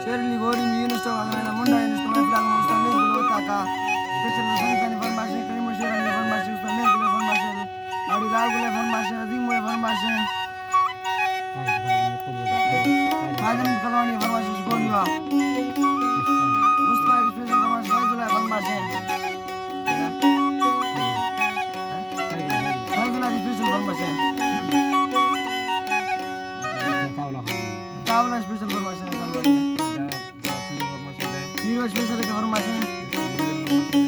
شیر علی گوری، یونس چوک، اگرائنا منڈا، یونس تو محفل آگا، استاد میر گل ہوتا کا، اسپیشل سنگتانی فرمائش ہے، کریم شیرانی فرمائش ہے، استاد میر گل فرمائش ہے، لاڑی لال گل فرمائش ہے، عظیم بھائی فرمائش ہے، خادم کلوانی فرمائش ہے، شکور یوا، مصطفیٰ کی اسپیشل فرمائش، فیض اللہ فرمائش ہے، فیض اللہ کی اسپیشل فرمائش ہے، طاولہ اسپیشل فرمائش ہے، میر اسپیشل کی فرمائش ہے،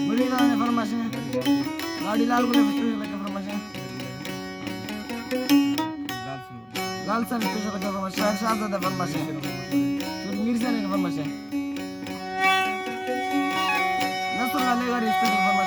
مریدان فرمائش ہے، لاڑی لال گل اسپیشل کی فرمائش ہے، لال سر اسپیشل کی فرمائش، شاہر شاہزادہ فرمائش ہے، میر سر کی فرمائش ہے، نصر اللہ لیگاری اسپیشل فرمائش